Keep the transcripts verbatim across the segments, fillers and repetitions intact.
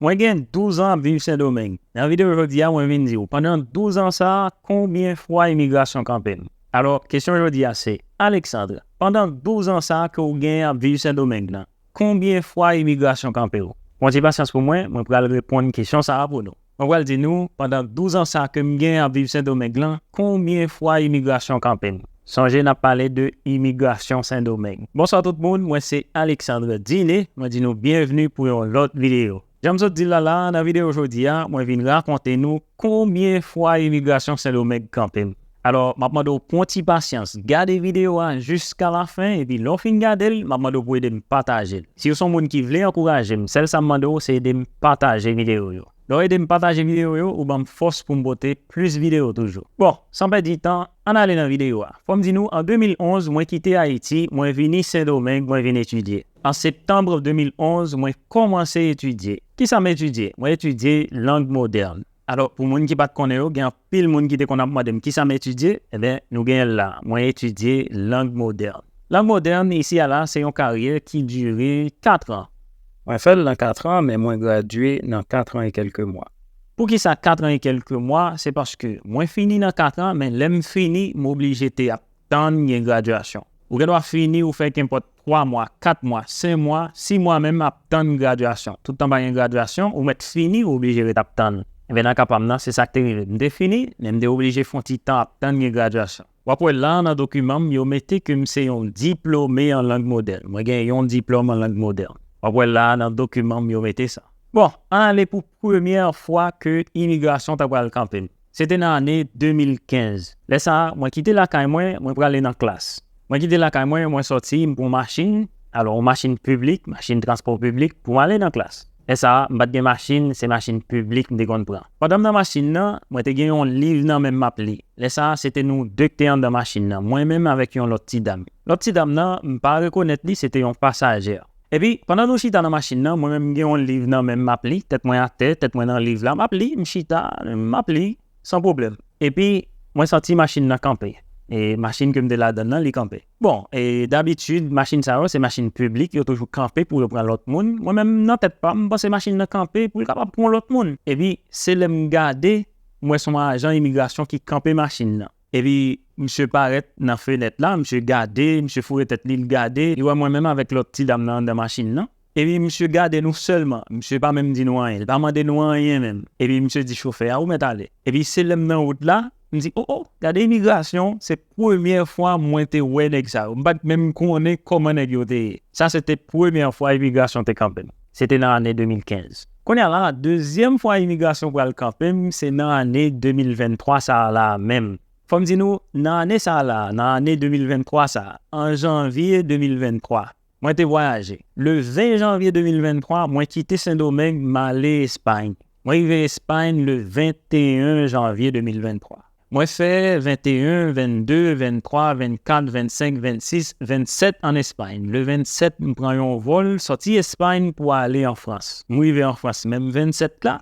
Mwen gen douz an ap viv Sendomeng. Nan videyo jodi a, mwen vin di w, pandan douz an sa a, konbyen fwa imigrasyon kanpe m? Alò, kesyon jodi a se, Alexandre, pandan douz an sa a ke w gen ap viv Sendomeng nan, konbyen fwa imigrasyon kanpe w? Pran ti pasyans pou mwen, mwen pral reponn kesyon sa a pou nou. Mwen pral di nou, pandan douz an sa ke m gen ap viv Sendomeng lan, konbyen fwa imigrasyon kanpe m? Sonje n ap pale de imigrasyon Sendomeng. Bonswa tout moun, mwen se Alexandre Dine, mwen di nou byenvni pou yon lòt videyo. Jan m sot di l la la, nan videyo jodi a, mwen vin rakonte nou konbyen fwa imigrasyon Sendomeng kanpe m. Alò, m ap mande w pran ti pasyans, gade videyo a jiska lafen, epi lè w fin gade l, m ap mande w pou ede m pataje l. Si w se yon moun ki vle ankouraje m, sèl sa m mande w, se ede m pataje videyo yo. Lè w ede m pataje videyo yo, ou ban m fòs pou m pote plis videyo toujou. Bon, san pèdi tan, ann ale nan videyo a. Fò m di nou, an de mil onz, mwen kite Ayiti, mwen vini Sendomeng, mwen vin etidye. An septanm de mil onz, mwen kòmanse etidye. Kisa m etidye? Mwen etidye lang modèn. Alò, pou moun ki pa t konnen yo, gen anpil moun ki te konn ap mande m kisa m etidye, ebyen, nou genyen l la. Mwen etidye lang modèn. Lang modèn, isi a la, se yon karyè ki dire kat an. Mwen fè l nan kat an, men mwen gradye nan kat an e kèlke mwa. Poukisa kat an e kèlke mwa? Se paske mwen fini nan kat an, men lè m fini, m oblije te ap tann gen gradyasyon. Ou gen dwa fini, ou fè kenpòt twa mwa, kat mwa, senk mwa, sis mwa menm ap tann gradyasyon. Tout tan pa gen gradyasyon, ou mèt fini, ou oblije ret ap tann. Ebyen, nan ka pa m nan, se sa k te rive. M te fini, men m te oblije fè yon ti tan ap tann gen gradyasyon. W ap wè la nan dokiman m, yo mete ke m se yon diplome an lang modèn. Mwen gen yon diplòm an lang modèn. W ap wè la nan dokiman m, yo mete sa. Bon, ann ale pou premyè fwa ke imigrasyon ta pral kanpe m. Se te nan ane de mil kenz. Lè sa a, mwen kite lakay mwen, mwen prale nan klas. Mwen kite lakay mwen, mwen sòti, m pran yon machin, alò, yon machin piblik, machin transpò piblik, pou m ale nan klas. Lè sa a, m pa t gen machin, se machin piblik m te konn pran. Pandan m nan machin nan, mwen te gen yon liv nan men m m ap li. Lè sa a, se te nou de k te anndan machin nan, mwen menm avèk yon lòt ti dam. Lòt ti dam nan, m pa rekonèt li, se te yon pasajè. Epi, pandan nou chita nan machin nan, mwen menm m gen yon liv nan men m m ap li, tèt mwen atè, tèt mwen nan liv la, m ap li, m chita, m ap li, san pwoblèm. Epi, mwen santi machin nan kanpe. E machin ke m te ladann nan, li kanpe. Bon, e dabitid, machin sa yo, se machin piblik, yo toujou kanpe pou yo pran lòt moun. Mwen menm, nan tèt pa m, m panse machin nan kanpe pou l kapab pran lòt moun. Epi, se lè m gade, m wè se yon ajan imigrasyon ki kanpe machin nan. Epi, misye parèt nan fenèt la, misye gade, misye foure tèt li, l gade, li wè mwen menm avèk lòt ti dam nan anndan machin nan. Epi misye gade nou sèlman, misye pa menm di nou anyen, li pa mande nou anyen menm. Epi misye di chofè a, ou mèt ale. Epi se lè m nan wout la, m di, o, o, gade imigrasyon, se premyè fwa mwen te wè nèg sa yo. M pa t menm konnen kòman nèg yo te ye. Sa se te premyè fwa imigrasyon te kanpe m. Se te nan ane de mil kenz. Kounye a la, dezyèm fwa imigrasyon pral kanpe m, se nan ane de mil venntwa sa a la menm. Fò m di nou, nan ane sa a la, nan ane de mil venntwa sa a, an janvye de mil venntwa, mwen te vwayaje. Le ven janvye de mil venntwa, mwen kite Sendomeng, m ale Espay. Mwen rive Espay le venteyen janvye de mil venntwa. Mwen fè venteyen, vennde, venntwa, vennkat, vennsenk, vennsis, vennsèt ann Espay. Le vennsèt, m pran yon vòl sòti Espay pou ale an Frans. M rive an Frans menm vennsèt la,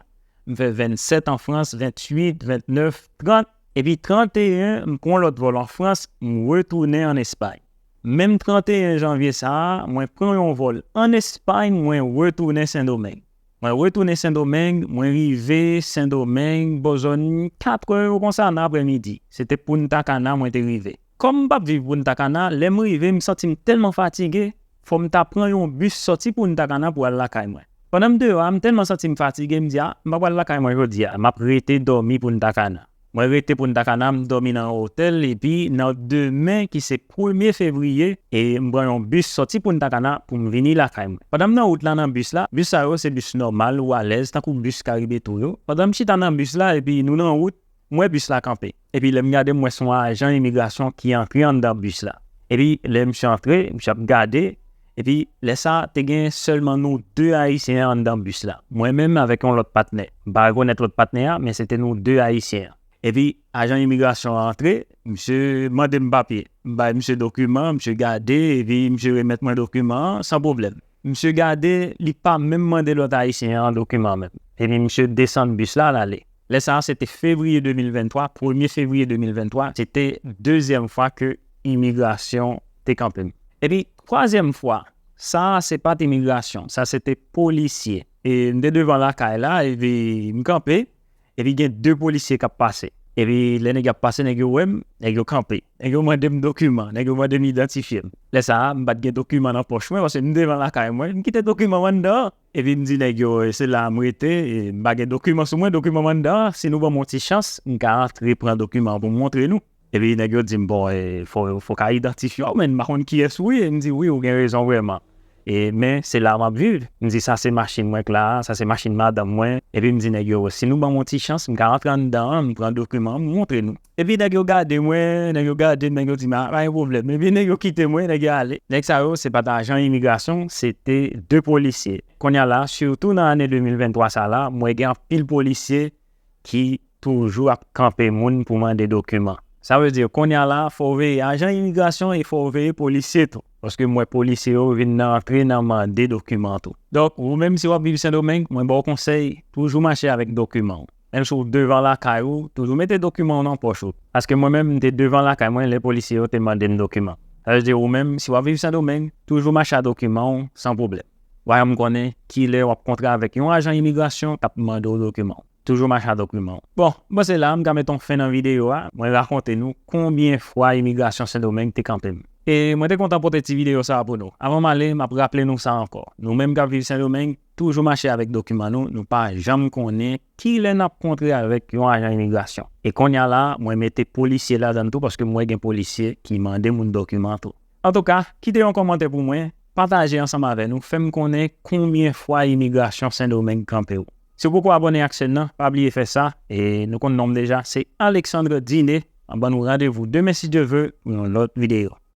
m fè vennsèt an Frans, venntuit, ventnèf, trant, epi tranteyen, m pran lòt vòl an Frans, m retounen ann Espay. Menm tranteyen janvye sa a, mwen pran yon vòl ann Espay, mwen retounen Sendomeng. Mwen retounen Sendomeng, mwen rive Sendomeng bò zòn katrè konsa nan aprèmidi. Se te Punta Cana mwen te rive. Kòm m p ap viv Punta Cana, lè m rive, m santi m tèlman fatige, fò m ta pran yon bis sòti Punta Cana pou al lakay mwen. Pandan m deyò a, m tèlman santi m fatige, m di, a, m pa pral lakay mwen jodi a, m ap rete dòmi Punta Cana. Mwen rete Punta Cana, m dòmi nan yon otèl, epi nan demen, ki se premye fevriye, e m pran yon bis sòti Punta Cana pou m vini lakay mwen. Pandan m nan wout la nan bis la, bis sa yo se bis nòmal ou alèz, tankou bis Caribe Tour yo. Pandan m chita nan bis la, epi nou nan wout, m wè bis la kanpe. Epi lè m gade, m wè se yon ajan imigrasyon ki antre anndan bis la. Epi lè misye antre, misye ap gade, epi lè sa a, te gen sèlman nou de Ayisyen anndan bis la. Mwen menm avèk yon lòt patnè. M pa rekonèt lòt patnè a, men se te nou de Ayisyen an. Epi ajan imigrasyon an antre, misye mande m papye. M bay misye dokiman, misye gade, epi misye remèt mwen dokiman an san pwoblèm. Misye gade, li pa menm mande lòt Ayisyen an dokiman menm. Epi misye desann bis la, l ale. Lè sa a, se te fevriye de mil venntwa, premye fevriye de mil venntwa, se te dezyèm fwa ke imigrasyon te kanpe m. Epi, twazyèm fwa, sa a se pa t imigrasyon, sa se te polisye. E m te devan lakay la, epi m kanpe, epi gen de polisye k ap pase. Epi lè nèg yo ap pase, nèg yo wè m, nèg yo kanpe. Nèg yo mande m dokiman, nèg yo mande m idantifye m. Lè sa a, m pa t gen dokiman nan pòch mwen, paske m devan lakay mwen, m kite dokiman m anndan an. Epi m di nèg yo, "E, se la a m rete, e, m pa gen dokiman sou mwen, dokiman m anndan an, si nou ban m yon ti chans, m ka antre pran dokiman an pou m montre nou." Epi nèg yo di m, "Bon, e, fò, fò w ka idantifye w, men m pa konn kiyès ou ye." M di, "Wi, ou gen rezon vrèman. E, men se la m ap viv." M di, "Sa se machin mwen k la a, sa se machin madanm mwen." Epi m di nèg yo, "Si nou ban m yon ti chans, m ka antre anndan an, m pran dokiman, m montre nou." Epi nèg yo gade mwen, nèg yo gade m, nèg yo di m, "A, pa gen pwoblèm." Epi nèg yo kite mwen, nèg yo ale. Nèg sa yo, se pa t ajan imigrasyon, se te de polisye. Kounye a la, sitou nan ane de mil venntwa sa la, mwen gen anpil polisye ki toujou ap kanpe moun pou mande dokiman. Sa vle di, kounye a la, fò w veye ajan imigrasyon e fò w veye polisye tou. Paske m wè polisye yo vin nan antre nan mande dokiman tou. Donk, ou menm, si w ap viv Sendomeng, mwen ba w konsèy, toujou mache avèk dokiman w. Menm si w devan lakay ou, toujou mete dokiman w nan pòch ou. Paske mwen menm, m te devan lakay mwen, lè polisye yo te mande m dokiman. Sa vle di, ou menm, si w ap viv Sendomeng, toujou mache ak dokiman w san pwoblèm. W a janm konnen kilè w ap kontre avèk yon ajan imigrasyon k ap mande w dokiman w. Toujou mache ak dokiman w. Bon, m panse la, m ka mete yon fen nan videyo a. Mwen rakonte nou konbyen fwa imigrasyon Sendomeng te kanpe m. E mwen te kontan pote ti videyo sa a pou nou. Avan m ale, m ap raple nou sa ankò. Nou menm k ap viv Sendomeng, toujou mache avèk dokiman nou. Nou pa janm konnen kilè n ap kontre avèk yon ajan imigrasyon. E kounye a la, mwen mete polisye ladan l tou, paske m wè gen polisye ki mande moun dokiman tou. Antouka, kite yon kòmantè pou mwen, pataje ansanm avè nou, fè m konnen konbyen fwa imigrasyon Sendomeng kanpe w. Si w poko abòne ak chèn nan, pa bliye fè sa, e nou konn non m deja, se Alexandre Diné. An ban nou randevou demen si Dye ve pou yon lòt videyo.